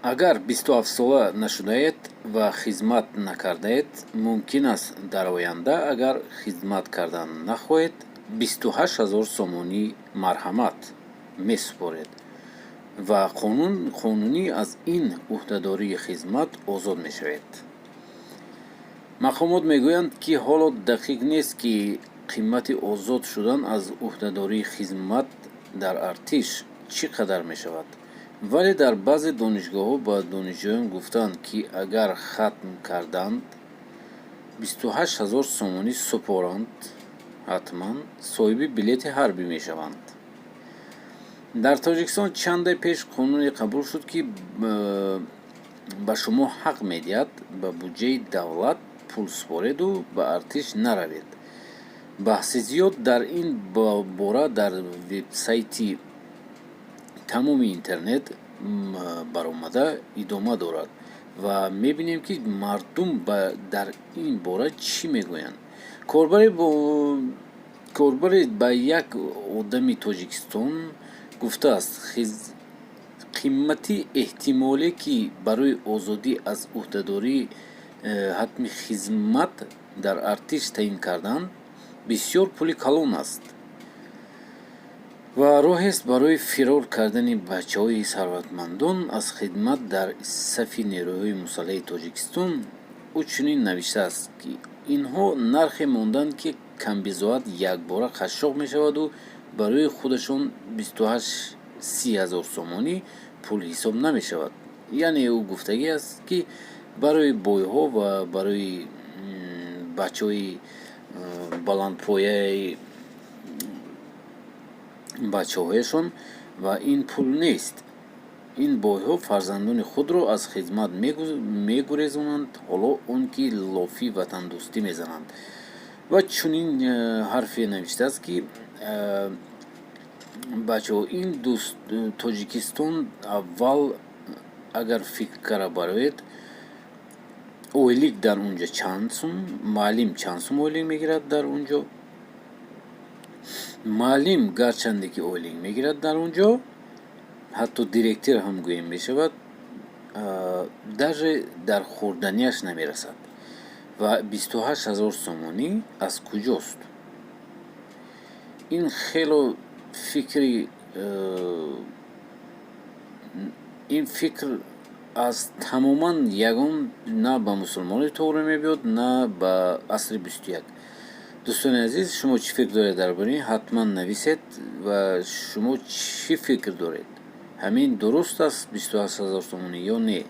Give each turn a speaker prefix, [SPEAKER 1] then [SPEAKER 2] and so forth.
[SPEAKER 1] Агар 27-сола нашудаед ва хизмат накардаед, мумкин аст дар оянда, агар хизмат кардан нахоҳед, 28 000 сомонӣ марҳамат месупоред ва қонунӣ аз ин ӯҳдадории хизмат озод мешавед. Мақомот мегӯянд, ки ҳоло дақиқ нест, ки қимати озод шудан аз ӯҳдадории хизмат дар артиш чӣ қадар мешавад, вале дар баъзе донишгоҳҳо ба донишҷӯён гуфтанд, ки агар хатм карданд, 28 000 сомонӣ супоранд, ҳатман соҳиби билети ҳарбӣ мешаванд. Дар Тоҷикистон чанде пеш қонуне қабул шуд, ки ба шумо ҳақ медиҳад ба буҷаи давлат пул супореду ба артиш наравед. Баҳси зиёд дар ин бора дар вебсайти тамоми интернет баромада идома дорад ва мебинем, ки мардум дар ин бора чӣ мегӯянд. Корбаре ба як одами Тоҷикистон гуфтааст: қимати эҳтимоле, ки барои озодӣ аз ӯҳдадории ҳатми хизмат дар артиш таъин карданд, бисёр пули калон аст ва роҳест барои фирор кардани бачаҳои сарватмандон аз хидмат дар сафи нерӯҳои мусаллаҳи Тоҷикистон. Ӯ чунин навиштааст, ки инҳо нархе монданд, ки камбизоат якбора қашшоқ мешаваду барои худашон 28-30 ҳазор сомонӣ пул ҳисоб намешавад. Яъне ӯ гуфтагӣ аст, ки барои бойҳо ва барои бачаҳои баландпояи бачаҳояшон ва ин пул нест. Ин бойҳо фарзандони худро аз хизмат мегурезонанд, ҳоло он ки лофи ватандӯстӣ мезананд. Ва чунин ҳарфе навиштааст, ки бачаҳо, ин дӯст, Тоҷикистон аввал агар фикр кара бароед, ойлик дар он ҷо чанд сум, муаллим чанд сум ойлик мегирад дар он ҷо? Муаллим гарчанде ки ойлик мегирад дар он ҷо, ҳатто директор ҳам гӯем мешавад, даже дар хӯрданияш намерасад. Ва 28 000 сомонӣ аз куҷост? Ин хело фикри, ин фикр аз тамоман ягон на ба мусулмоне тоғрӣ мебиёд, на ба асри 21. Дӯстони азиз, шумо чӣ фикр доред дар бораи ин? Ҳатман нависед. Ва шумо чӣ фикр доред, ҳамин дуруст аст, 28 000 сомонӣ, ё не?